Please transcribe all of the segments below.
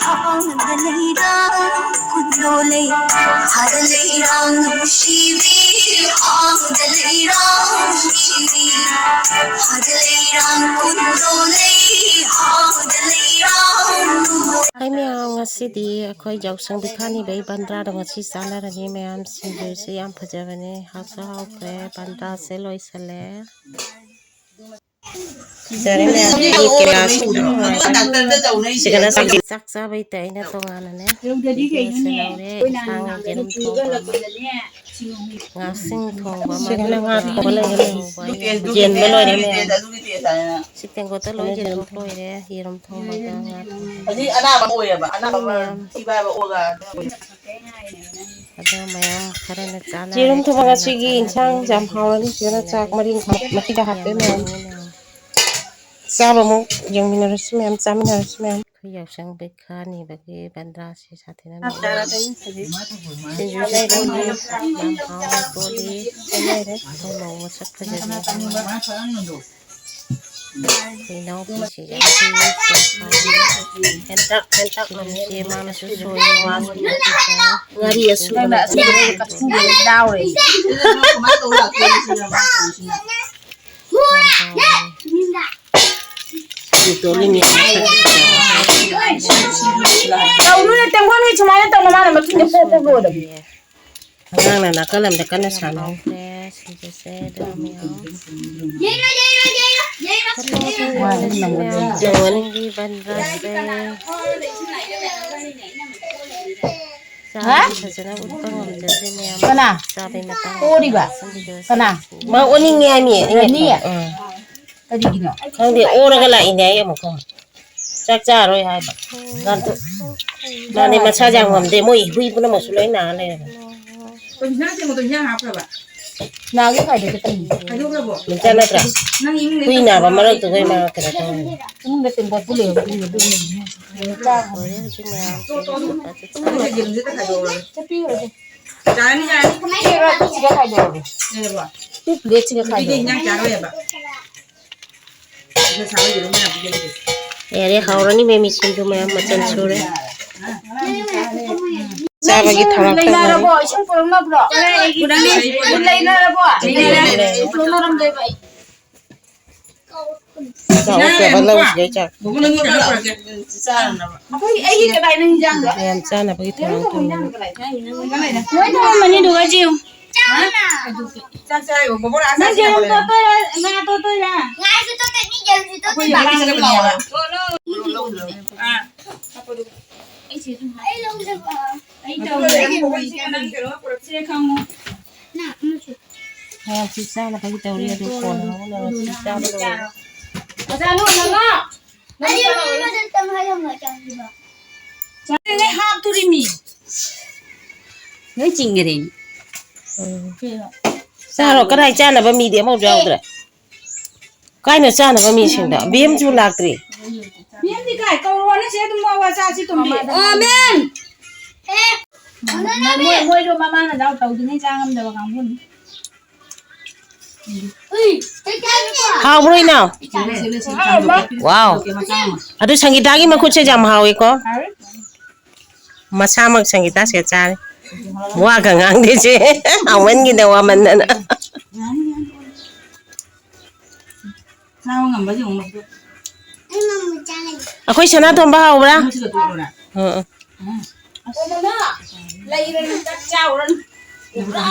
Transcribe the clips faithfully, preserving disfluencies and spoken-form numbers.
ꯍꯥꯎꯅ ꯂꯩꯔꯥꯡ ꯀꯨꯟꯗꯣ ꯂꯩ, ꯍꯥꯏꯗ ꯂꯩꯔꯥꯡ ꯅꯨꯡꯁꯤꯕꯤ, ꯍꯥꯎꯅ ꯂꯩꯔꯥꯡ ꯅꯨꯡꯁꯤꯕꯤ, ꯍꯥꯏꯗ ꯂꯩꯔꯥꯡ ꯀꯨꯟꯗꯣ ꯂꯩ, ꯍꯥꯎꯅ ꯂꯩꯔꯥꯡ ꯀꯨꯟꯗꯣ꯫ ꯍꯥꯏ ꯃꯌꯥꯝ, ꯉꯁꯤꯗꯤ ꯑꯩꯈꯣꯏ ꯌꯥꯎꯁꯪ ꯄꯤꯊꯥꯅꯤꯕꯩ ꯕꯟꯗ꯭ꯔꯥꯗꯣ ꯉꯁꯤ ꯆꯥꯟꯅꯔꯅꯤ ꯃꯌꯥꯝ꯫ ꯁꯤꯡꯖꯨꯁꯦ ꯌꯥꯝ ꯐꯖꯕꯅꯦ, ꯍꯥꯎꯁꯨ ꯍꯥꯎꯈ꯭ꯔꯦ꯫ ꯕꯟꯗ꯭ꯔꯥꯁꯦ ꯂꯣꯏꯁꯜꯂꯦ꯫ ꯐꯖꯔꯦ ꯃꯌꯥꯝ꯫ ꯀꯦꯔꯥꯁꯤꯡꯗꯣ ꯁꯤꯗꯅ ꯆꯥꯛ ꯆꯥꯕꯩ ꯇꯥꯏ ꯑꯩꯅ ꯇꯣꯉꯥꯟꯅꯅꯦ꯫ ꯌꯦꯔꯨꯝꯗꯗꯤ ꯀꯩꯅꯣꯅꯦ? ꯂꯧꯔꯦ꯫ ꯑꯩꯈꯣꯏꯅ ꯏꯟꯁꯥꯡ ꯅꯍꯥꯟ ꯌꯦꯔꯨꯝ ꯊꯣꯡꯕ ꯑꯃ꯫ ꯉꯥꯁꯤꯡ ꯊꯣꯡꯕ ꯑꯃ꯫ ꯁꯤꯗꯅ ꯉꯥ ꯊꯣꯡꯕ ꯂꯩꯔꯦ ꯃꯌꯥꯝ꯫ ꯌꯦꯟꯕ ꯂꯣꯏꯔꯦ ꯃꯌꯥꯝ꯫ ꯁꯤ ꯇꯦꯡꯀꯣꯠꯇ ꯂꯣꯏ ꯌꯦꯔꯨꯝ ꯊꯣꯡꯕ꯫ ꯂꯣꯏꯔꯦ꯫ ꯌꯦꯔꯨꯝ ꯊꯣꯡꯕꯒ ꯉꯥ ꯊꯣꯡꯕꯒ꯫ ꯑꯗꯨ ꯃꯌꯥꯝ ꯈꯔꯅ ꯆꯥꯅꯔꯦ, ꯌꯦꯔꯨꯝ ꯊꯣꯡꯕ ꯈꯔꯅ ꯉꯁꯤꯒꯤ ꯆꯥꯅꯗꯦ, ꯏꯟꯁꯥꯡ ꯌꯥꯝ ꯍꯥꯎꯔꯅꯤ꯫ ꯁꯤꯗꯅ ꯆꯥꯛ ꯃꯔꯤ ꯃꯈꯥ ꯃꯊꯤꯗ ꯍꯥꯞꯄꯦ ꯃꯌꯥꯝ꯫ ꯌꯥꯝꯃꯟꯕꯅꯤꯅ꯫ ꯆꯥꯕ ꯑꯃꯨꯛ ꯌꯦꯡꯃꯤꯟꯅꯔꯁꯤ ꯃꯌꯥꯝ, ꯆꯥꯃꯤꯟꯅꯔꯁꯤ ꯃꯌꯥꯝ꯫ ꯑꯩꯈꯣꯏ ꯌꯥꯎꯁꯪ ꯄꯩꯈꯥ ꯅꯤꯕꯒꯤ ꯕꯟꯗ꯭ꯔꯥꯁꯤ ꯁꯥꯊꯤꯅ ꯅꯨꯡꯉꯥꯏ꯫ ꯁꯤꯡꯖꯨ ꯁꯨꯕꯒꯤ ꯌꯥꯝ ꯍꯥꯎꯅ ꯇꯣꯠꯂꯤ꯫ ꯑꯩꯈꯣꯏ ꯃꯧ ꯃꯁꯛ ꯐꯖꯕꯤ꯫ ꯑꯩꯈꯣꯏ ꯏꯅꯥꯎꯄꯤꯁꯤꯒ ꯍꯦꯟꯇꯥꯛ, ꯍꯦꯟꯇꯥꯛ ꯁꯤꯡꯖꯨꯁꯦ ꯃꯥꯅꯁꯨ ꯁꯣꯏ, ꯃꯥꯁꯨ ꯉꯥꯔꯤ ꯑꯁꯨꯕꯅ ꯅꯪꯅ ꯑꯁꯨꯕꯗ ꯀꯠꯊꯨꯝꯗꯣ ꯌꯥꯎꯔꯦ꯫ ꯇꯧꯅꯨꯅꯦ, ꯇꯦꯡꯀꯣꯠ ꯁꯨꯃꯥꯏꯅ ꯇꯧꯅꯣ, ꯃꯥꯅ ꯃꯊꯟꯗ ꯄꯣꯛꯄ ꯂꯣꯏꯔꯕꯅꯦ꯫ ꯑꯉꯥꯡꯅ ꯅꯥꯀꯜ ꯑꯃꯗ ꯀꯟꯅ ꯁꯥꯟꯅꯔꯤ꯫ ꯍꯥꯎꯈ꯭ꯔꯦ ꯁꯤꯡꯖꯨꯁꯦ ꯑꯗꯨꯝ ꯌꯥꯎ꯫ ꯅꯪꯉꯣꯟꯗ ꯕꯟꯗ꯭ꯔꯥꯁꯦ꯫ ꯍꯥ? ꯆꯥꯕꯗꯤ ꯐꯖꯅ ꯎꯠꯄ ꯉꯝꯖꯗ꯭ꯔꯦ ꯃꯌꯥꯝ꯫ ꯀꯅꯥ? ꯆꯥꯕꯩ ꯃꯇꯥꯡꯗ ꯑꯣꯔꯤꯕ? ꯁꯨꯝ ꯚꯤꯗꯤꯑꯣꯁꯦ ꯀꯅꯥ? ꯌꯦꯡꯁꯤ꯫ ꯃꯥ ꯑꯣꯅꯤꯡꯉꯦ ꯍꯥꯏꯃꯤ, ꯑꯩꯅ ꯔꯅꯤ? ꯈꯪꯕ꯫ ꯑꯥ꯫ ꯀꯔꯤꯒꯤꯅꯣ? ꯈꯪꯗꯦ, ꯑꯣꯔꯒ ꯂꯥꯛꯏꯅꯦ ꯑꯩ ꯑꯃꯨꯛꯀ꯫ ꯆꯥꯛ ꯆꯥꯔꯣꯏ ꯍꯥꯏꯕ꯫ ꯉꯥꯟꯊꯣꯛ-꯫ ꯃꯥꯅꯦ, ꯃꯁꯥꯁꯦ ꯌꯥꯝ ꯉꯝꯗꯦ꯫ ꯃꯣꯏ ꯍꯨꯏ ꯄꯨꯝꯅꯃꯛꯁꯨ ꯂꯣꯏ ꯅꯥꯔ ꯂꯩꯔꯕꯅꯦ꯫ ꯀꯩꯅꯣ ꯍꯤꯟꯖꯥꯡ ꯊꯦꯡꯕꯗꯣ ꯍꯤꯟꯖꯥꯡ ꯍꯥꯞꯈ꯭ꯔꯕ? ꯅꯥꯒꯦ ꯀꯥꯏꯗ ꯆꯠꯀꯅꯤ? ꯍꯥꯏꯗꯣꯛꯈ꯭ꯔꯕꯣ? ꯅꯠꯇ꯭ꯔꯥ? ꯅꯪ ꯏꯃꯨꯡꯗ ꯍꯨꯏ ꯅꯥꯕ ꯃꯔꯛꯇꯨꯒ ꯏꯃꯥ ꯀꯩꯅꯣ ꯇꯧꯔꯦ꯫ ꯏꯃꯨꯡꯗ ꯇꯦꯡꯀꯣꯠꯄꯨ ꯂꯩꯍꯧꯗꯦ, ꯏꯃꯨꯡꯗ ꯑꯗꯨꯝ ꯂꯩꯍꯧꯗꯦ꯫ ꯂꯣꯏꯔꯦ ꯍꯧꯖꯤꯛ ꯃꯌꯥꯝꯁꯦ꯫ ꯆꯥꯛ ꯆꯥ-꯫ ꯌꯦꯔꯨꯝꯁꯦ ꯇꯪꯈꯥꯏ ꯂꯧꯔꯒꯦ꯫ ꯆꯠꯄꯤꯈ꯭ꯔꯒꯦ꯫ ꯌꯥꯔꯅꯤ, ꯌꯥꯔꯅꯤ꯫ ꯁꯤ ꯄ꯭ꯂꯦꯠꯁꯤꯒ ꯈꯥꯏꯗꯣꯛꯑꯒꯦ꯫ ꯂꯩꯔꯕꯣ? ꯁꯤ ꯄ꯭ꯂꯦꯠꯁꯤꯒ ꯅꯨꯄꯤꯗꯤ ꯈꯥꯏꯗꯣꯛꯑꯒꯦ꯫ ꯍꯤꯟꯖꯥꯡ ꯆꯥꯔꯣꯏ ꯍꯥꯏꯕ꯫ ꯁꯤꯗ ꯁꯥ ꯌꯦꯔꯨꯝ ꯃꯌꯥꯝ ꯄꯤꯖꯔꯤꯁꯦ꯫ ꯌꯥꯔꯦ, ꯍꯥꯎꯔꯅꯤ ꯃꯦꯃꯤ ꯁꯤꯡꯖꯨ ꯃꯌꯥꯝ ꯃꯆꯜ ꯁꯨꯔꯦ꯫ ꯆꯥꯕꯒꯤ ꯊꯧꯔꯥꯡ ꯇꯧꯅꯔꯦ꯫ ꯂꯩꯅꯔꯕꯣ? ꯏꯁꯤꯡ ꯄꯨꯔꯛꯅꯕ꯭ꯔꯣ? ꯂꯩꯅꯔꯕꯣ? ꯂꯩꯅꯔꯦ꯫ ꯂꯧꯔꯝꯗꯣꯏꯕ ꯑꯩ꯫ ꯆꯥꯎ, ꯆꯥꯎ, ꯂꯧꯁꯤꯒꯩ ꯆꯥꯎ꯫ ꯕꯣꯕꯣ, ꯅꯪ ꯈꯔ ꯄꯨꯔꯛꯀꯦ꯫ ꯆꯥꯅꯕ꯫ ꯑꯩꯈꯣꯏ, ꯑꯩꯒꯤ ꯀꯗꯥꯏꯅꯣ ꯍꯤꯟꯖꯥꯡꯗꯣ? ꯃꯌꯥꯝ ꯆꯥꯅꯕꯒꯤ ꯊꯧꯔꯥꯡ ꯇꯧꯅꯔꯦ꯫ ꯂꯣꯏ ꯊꯝꯃꯝꯃꯅꯤ ꯑꯗꯨꯒ ꯆꯦꯌꯨ꯫ ꯆꯥꯛ ꯆꯥꯔꯤꯕꯣ? ꯕꯣꯕꯣ ꯂꯥꯛꯑ ꯅꯪ ꯆꯥꯁꯤ ꯌꯦꯔꯨꯝ ꯂꯥꯛꯑꯣ꯫ ꯇꯣꯠꯇꯣꯏꯔꯥ? ꯉꯥ ꯇꯣꯠꯇꯣꯏꯔꯥ? ꯉꯥꯁꯨ ꯇꯣꯠꯇꯣꯏꯅꯤ, ꯌꯦꯔꯨꯝꯁꯨ ꯑꯩꯈꯣꯏ ꯇꯣꯠꯇꯣꯏꯕ꯫ ꯌꯦꯔꯨꯝ ꯆꯥꯒꯗꯕꯅꯦꯕ꯫ ꯑꯥ꯫ ꯑꯩ ꯂꯧꯖꯕ꯫ ꯑꯩ ꯇꯧꯔꯦ꯫ ꯑꯩꯒꯤ ꯃꯣꯏꯁꯦ ꯅꯪ ꯀꯩꯅꯣ ꯄꯨꯔꯛꯁꯦ ꯈꯪꯉꯨ꯫ ꯅꯪ ꯑꯃꯁꯨ꯫ ꯃꯌꯥꯝꯁꯤ ꯆꯥꯅꯕꯒꯤ ꯇꯧꯔꯤ ꯑꯗꯨ ꯀꯣꯟꯅ ꯍꯧꯅꯔꯁꯤ꯫ ꯆꯥꯕ ꯂꯣꯏꯔꯦ꯫ ꯑꯣꯖꯥ ꯂꯨ, ꯅꯪꯉꯣ꯫ ꯑꯩ ꯌꯨꯝ ꯑꯃꯗ ꯆꯪꯉꯒ ꯌꯦꯡꯉꯣ, ꯆꯪꯉꯤꯕ꯫ ꯆꯪꯉꯦ, ꯍꯥꯞꯇꯣꯔꯤꯃꯤ꯫ ꯂꯣꯏ ꯆꯤꯡꯈꯔꯦ꯫ ꯎꯝ꯫ ꯆꯥꯔꯣ, ꯀꯗꯥꯏ ꯆꯥꯅꯕ ꯃꯤꯗꯤ ꯑꯃꯐꯥꯎ ꯌꯥꯎꯗ꯭ꯔꯦ꯫ ꯀꯥꯏꯅ ꯆꯥꯅꯕ ꯃꯤꯁꯤꯡꯗꯣ? ꯕꯦꯝꯁꯨ ꯂꯥꯛꯇ꯭ꯔꯤ꯫ ꯕꯦꯝꯗꯤ ꯀꯥꯏ? ꯀꯧꯔꯣꯅꯦ ꯁꯦ, ꯑꯗꯨꯝ ꯋꯥ ꯋꯥ ꯆꯥꯁꯤ ꯇꯨꯝꯕꯤ꯫ ꯑꯣ, ꯕꯦꯝ! ꯃꯣꯏ, ꯃꯣꯏꯗꯣ ꯃꯃꯥ ꯃꯆꯥ ꯇꯧꯗ꯭ꯔꯤꯉꯩ ꯆꯥ ꯉꯝꯗꯕ ꯀꯥꯡꯕꯨꯅꯤ꯫ ꯍꯥꯎꯕ꯭ꯔꯣ, ꯏꯅꯥꯎ? ꯋꯥꯎ꯫ ꯑꯗꯨ ꯁꯪꯒꯤꯇꯥꯒꯤ ꯃꯈꯨꯠꯁꯦ ꯌꯥꯝ ꯍꯥꯎꯋꯤꯀꯣ꯫ ꯃꯁꯥꯃꯛ ꯁꯪꯒꯤꯇꯥꯁꯦ ꯆꯥꯔꯦ꯫ ꯋꯥꯒ ꯉꯥꯡꯗꯦ ꯆꯦ꯫ ꯍꯥꯎꯃꯟꯈꯤꯗ ꯋꯥꯃꯟꯗꯅ꯫ ꯆꯥꯕ ꯉꯝꯕꯁꯦ ꯑꯃꯨꯛ ꯂꯧꯊꯣꯛ꯫ ꯑꯩꯈꯣꯏ ꯁꯅꯥꯇꯣꯝꯕ ꯍꯥꯎꯕ꯭ꯔꯥ? ꯑꯃꯁꯤꯒ ꯇꯣꯠꯂꯣꯔꯥ? ꯎꯝ, ꯎꯝ꯫ ꯎꯝ꯫ ꯑꯁ꯫ ꯂꯩꯔꯅꯤ, ꯆꯥꯛ ꯆꯥꯎꯔꯅꯤ꯫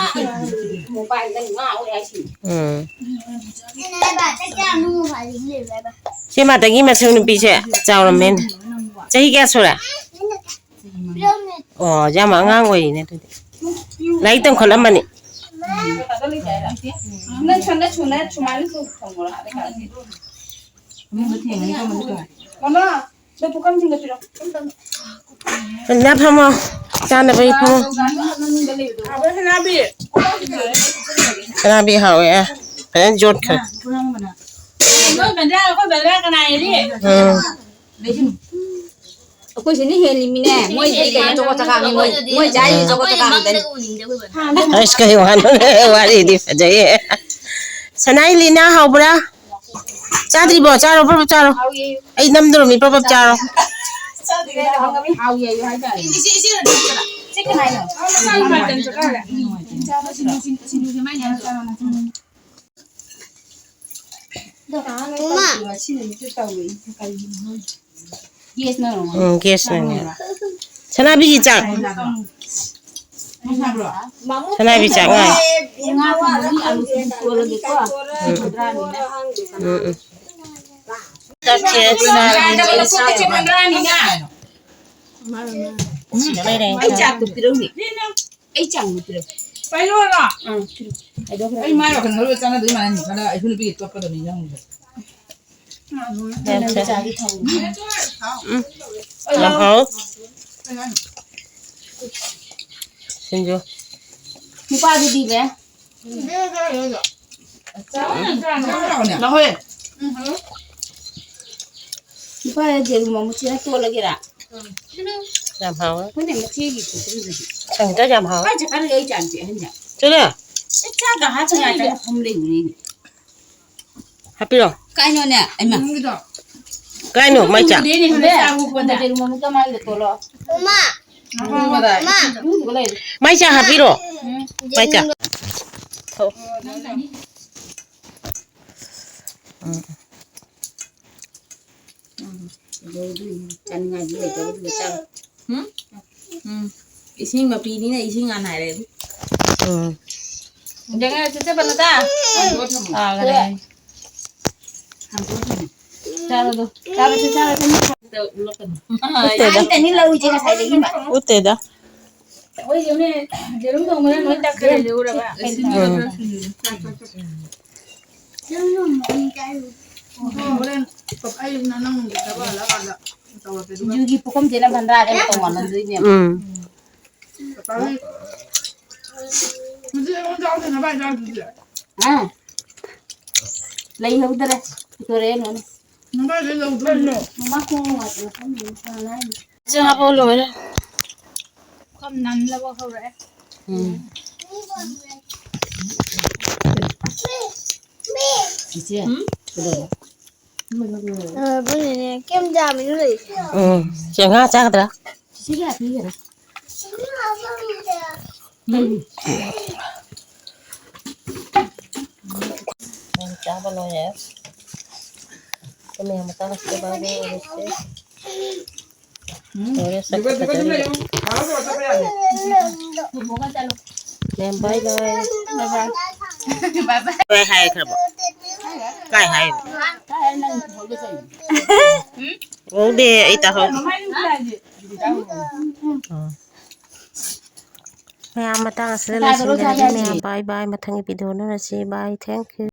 ꯃꯣꯕꯥꯏꯜꯗ ꯉꯥꯎꯔꯦ ꯍꯥꯏꯁꯤꯅꯤ꯫ ꯎꯝ꯫ ꯆꯦ ꯃꯥꯗꯒꯤ ꯃꯁꯨ ꯅꯨꯄꯤꯁꯦ ꯆꯥꯎꯔꯝꯃꯦꯅꯦ꯫ ꯆꯍꯤ ꯀꯌꯥ ꯁꯨꯔꯦ? ꯑꯣ, ꯌꯥꯝ ꯑꯉꯥꯡ ꯑꯣꯏꯔꯤꯅꯦ ꯑꯗꯨꯗꯤ꯫ ꯂꯥꯏꯔꯤꯛ ꯇꯝꯈꯠꯂꯝꯃꯅꯤ꯫ ꯅꯪ ꯁꯣꯝꯗ ꯁꯨꯅ ꯁꯨꯃꯥꯏꯅ ꯊꯣꯡꯉꯨꯔꯣ꯫ ꯃꯃꯥ, ꯅꯪ ꯄꯨꯈꯝꯁꯤꯡꯗꯣ ꯄꯤꯔꯛꯑꯣ꯫ ꯐꯖꯅ ꯐꯝꯃꯣ꯫ ꯆꯥꯅꯕꯒꯤ ꯐꯝꯃꯣ꯫ ꯁꯅꯥꯕꯤ꯫ ꯁꯅꯥꯕꯤ ꯍꯥꯎꯋꯦ꯫ ꯐꯖꯅ ꯌꯣꯠꯈ꯭ꯔꯦ꯫ ꯅꯣꯏ ꯕꯦꯟꯗ꯭ꯔꯥ, ꯑꯩꯈꯣꯏ ꯕꯦꯟꯗ꯭ꯔꯥ ꯀꯅꯥ ꯍꯦꯜꯂꯤ? ꯎꯝ꯫ ꯑꯩꯈꯣꯏ ꯁꯤꯅ ꯍꯦꯜꯂꯤꯃꯤꯅꯦ꯫ ꯃꯣꯏꯗꯤ ꯀꯩꯅꯣ ꯆꯣꯀꯣ ꯆꯀꯥꯅꯤ꯫ ꯃꯣꯏ, ꯃꯣꯏ ꯆꯥꯏꯁꯦ ꯆꯣꯀꯣ ꯆꯀꯥ ꯉꯥꯛꯇꯅꯤ꯫ ꯑꯁ, ꯀꯩ ꯋꯥꯅꯣꯅꯦ? ꯋꯥꯔꯤꯗꯤ ꯐꯖꯩꯌꯦ꯫ ꯁꯅꯥꯏ ꯂꯤꯅꯥ ꯍꯥꯎꯕ꯭ꯔꯥ? ꯆꯥꯗ꯭ꯔꯤꯕꯣ? ꯆꯥꯔꯣ, ꯄ꯭ꯔꯞ ꯄ꯭ꯔꯞ ꯆꯥꯔꯣ꯫ ꯑꯩ ꯅꯝꯗꯣꯔꯝꯃꯤ, ꯄ꯭ꯔꯞ ꯄ꯭ꯔꯞ ꯆꯥꯔꯣ꯫ ꯎꯝ, ꯒ꯭ꯌꯥꯁꯅꯅꯦ꯫ ꯁꯅꯥꯕꯤꯒꯤ ꯆꯥꯛ꯫ ꯁꯅꯥꯕꯤ ꯆꯥꯛ ꯉꯥꯏ꯫ ꯎꯝ, ꯎꯝ, ꯎꯝ꯫ ꯆꯥꯛꯁꯦ ꯆꯥꯔꯒꯦ꯫ ꯂꯩꯔꯦ꯫ ꯑꯩ ꯆꯥꯛꯇꯣ ꯄꯤꯔꯝꯒꯦ꯫ ꯑꯩ ꯆꯥꯛ ꯑꯃ ꯄꯤꯔꯝꯒꯦ꯫ ꯄꯥꯏꯔꯣꯔꯣ? ꯑꯥ, ꯄꯤꯔꯝꯒꯦ꯫ ꯑꯩ ꯃꯥꯏ ꯋꯥꯈꯜ ꯈꯜꯂꯒ ꯆꯥꯟꯅꯗꯣꯏ ꯃꯥꯟꯂꯦ꯫ ꯈꯔ ꯑꯩꯁꯨ ꯅꯨꯄꯤꯒꯤ ꯇꯣꯠꯀꯗꯕꯅꯤ ꯏꯟꯖꯥꯡꯁꯦ꯫ ꯌꯥꯝ ꯍꯥꯎ꯫ ꯁꯤꯡꯖꯨ꯫ ꯅꯨꯄꯥꯗꯨꯗꯤ ꯕꯦ? ꯂꯧꯍꯣꯏ꯫ ꯅꯨꯄꯥꯗ ꯌꯦꯔꯨꯝ ꯑꯃꯨꯛ ꯆꯦꯅ ꯇꯣꯠꯂꯒꯦꯔꯥ? ꯌꯥꯝ ꯍꯥꯎꯋꯦ꯫ ꯍꯣꯏꯅꯦ, ꯃꯆꯦꯒꯤ ꯈꯨꯊꯣꯡꯗꯨꯗꯤ꯫ ꯁꯪꯒꯤꯇꯥ ꯌꯥꯝ ꯍꯥꯎꯋꯦ꯫ ꯀꯥꯏ ꯆꯠꯈ꯭ꯔꯒꯦ ꯑꯩ ꯆꯥꯛꯁꯦ ꯑꯍꯟꯁꯦ? ꯆꯠꯂꯦ꯫ ꯑꯩ ꯆꯥꯛꯀ ꯍꯥꯞꯄ ꯉꯥꯏꯇꯅ ꯐꯝ ꯂꯩꯕꯅꯤꯅꯦ꯫ ꯍꯥꯞꯄꯤꯔꯣ꯫ ꯀꯥꯏꯅꯣꯅꯦ? ꯑꯩꯃ꯫ ꯀꯥꯏꯅꯣ, ꯃꯥꯏ ꯆꯥ? ꯎꯗꯦꯅꯦ, ꯍꯣꯔꯦꯟ ꯆꯥꯛ ꯃꯨꯛꯄꯗ꯫ ꯌꯦꯔꯨꯝ ꯑꯃꯨꯛꯇ ꯃꯥꯒꯤꯗ ꯇꯣꯠꯂꯣ꯫ ꯎꯃꯥ꯫ ꯎꯝ꯫ ꯎꯃꯥ꯫ ꯃꯥꯏ ꯆꯥ ꯍꯥꯞꯄꯤꯔꯣ? ꯎꯝ꯫ ꯃꯥꯏ ꯆꯥ꯫ ꯊꯛꯑꯣ꯫ ꯎꯝ꯫ ꯎꯝ, ꯂꯣꯏꯗꯣꯏꯅꯤ꯫ ꯆꯥꯅꯤꯡꯉꯥꯏꯗꯤ ꯂꯩꯇꯕꯗꯨꯗ ꯆꯥꯔꯣ꯫ ꯎꯝ? ꯎꯝ꯫ ꯏꯁꯤꯡ ꯃꯄꯤꯅꯤꯅ ꯏꯁꯤꯡ ꯍꯥꯟꯅ ꯍꯥꯏꯔꯦ꯫ ꯎꯝ꯫ ꯌꯦꯡꯉꯦ, ꯆꯦꯆꯦ ꯕꯂꯥꯗ꯫ ꯍꯥꯡꯗꯣꯛꯑ ꯊꯝꯃꯣ꯫ ꯇꯥꯈ꯭ꯔꯦ꯫ ꯍꯥꯡꯗꯣꯛꯑ ꯊꯝꯃꯣ꯫ ꯆꯥꯔꯣ ꯑꯗꯣ꯫ ꯆꯥꯔꯣ, ꯆꯦ, ꯆꯥꯔꯣ, ꯆꯦ꯫ ꯎꯠꯇꯦꯗ꯫ ꯑꯝꯇꯅꯤ ꯂꯧꯔꯤꯁꯦ ꯉꯁꯥꯏꯗꯒꯤ꯫ ꯎꯠꯇꯦꯗ꯫ ꯑꯩꯈꯣꯏ ꯌꯦꯡꯉꯦ, ꯌꯦꯔꯨꯝ ꯊꯣꯡꯕꯅ ꯂꯣꯏ ꯇꯛꯈ꯭ꯔꯦ꯫ ꯎꯝ꯫ ꯁꯤꯡꯖꯨꯒꯤ ꯄꯨꯈꯝꯁꯤꯅ ꯚꯟꯗꯥꯔꯗ ꯇꯣꯡꯉꯥꯟꯅꯗꯣꯏꯅꯦꯕ꯫ ꯎꯝ꯫ ꯑꯥ꯫ ꯂꯩꯍꯧꯗ꯭ꯔꯦ꯫ ꯄꯨꯊꯣꯔꯛꯑꯦ ꯂꯣꯏꯅ꯫ ꯃꯃꯥ ꯈꯣꯡ ꯅꯨꯡꯉꯥꯏꯇꯦ, ꯃꯐꯝꯗꯨꯗ ꯁꯥꯟꯅ ꯍꯥꯏꯅꯤ꯫ ꯆꯥꯛ ꯍꯥꯞꯄ ꯂꯣꯏꯔꯦ꯫ ꯄꯨꯈꯝ ꯅꯝꯅꯕ ꯍꯧꯔꯛꯑꯦ꯫ ꯎꯝ꯫ ꯏꯆꯦ, ꯎꯝ? ꯀꯩꯗꯧꯔꯦ? ꯑ, ꯑꯗꯨꯅꯅꯦ, ꯀꯩꯝ ꯆꯥꯕꯁꯨ ꯂꯩ꯫ ꯎꯝ, ꯁꯦ ꯉꯥ ꯆꯥꯒꯗ꯭ꯔꯥ? ꯁꯤ ꯀꯌꯥ ꯄꯤꯒꯦꯔꯥ? ꯎꯝ, ꯆꯥꯕ ꯂꯣꯏꯔꯦ꯫ ꯑꯩꯈꯣꯏ ꯃꯌꯥꯝ ꯃꯆꯥ ꯃꯁꯨ ꯕꯥꯏ ꯕꯥꯏ ꯑꯣꯏꯔꯁꯦ꯫ ꯂꯣꯏꯔꯦ, ꯆꯠꯈ꯭ꯔꯗꯣꯔꯦ꯫ ꯃꯦꯝ, ꯕꯥꯏ ꯕꯥꯏ꯫ ꯕꯥꯏ ꯕꯥꯏ꯫ ꯀꯥꯏ ꯍꯥꯏꯈ꯭ꯔꯕ? ꯀꯥꯏ ꯍꯥꯏ? ꯎꯍꯧꯗꯦ, ꯑꯩ ꯇꯥꯍꯧꯗꯦ꯫ ꯑꯥ꯫ ꯃꯌꯥꯝ ꯃꯇꯥꯡ ꯑꯁꯤꯗ ꯂꯣꯏꯁꯤꯟꯖꯔꯒꯦ꯫ ꯃꯌꯥꯝ ꯕꯥꯏ ꯕꯥꯏ꯫ ꯃꯊꯪꯒꯤ ꯚꯤꯗꯤꯑꯣ ꯎꯅꯔꯁꯤ꯫ ꯕꯥꯏ꯫ Thank you꯫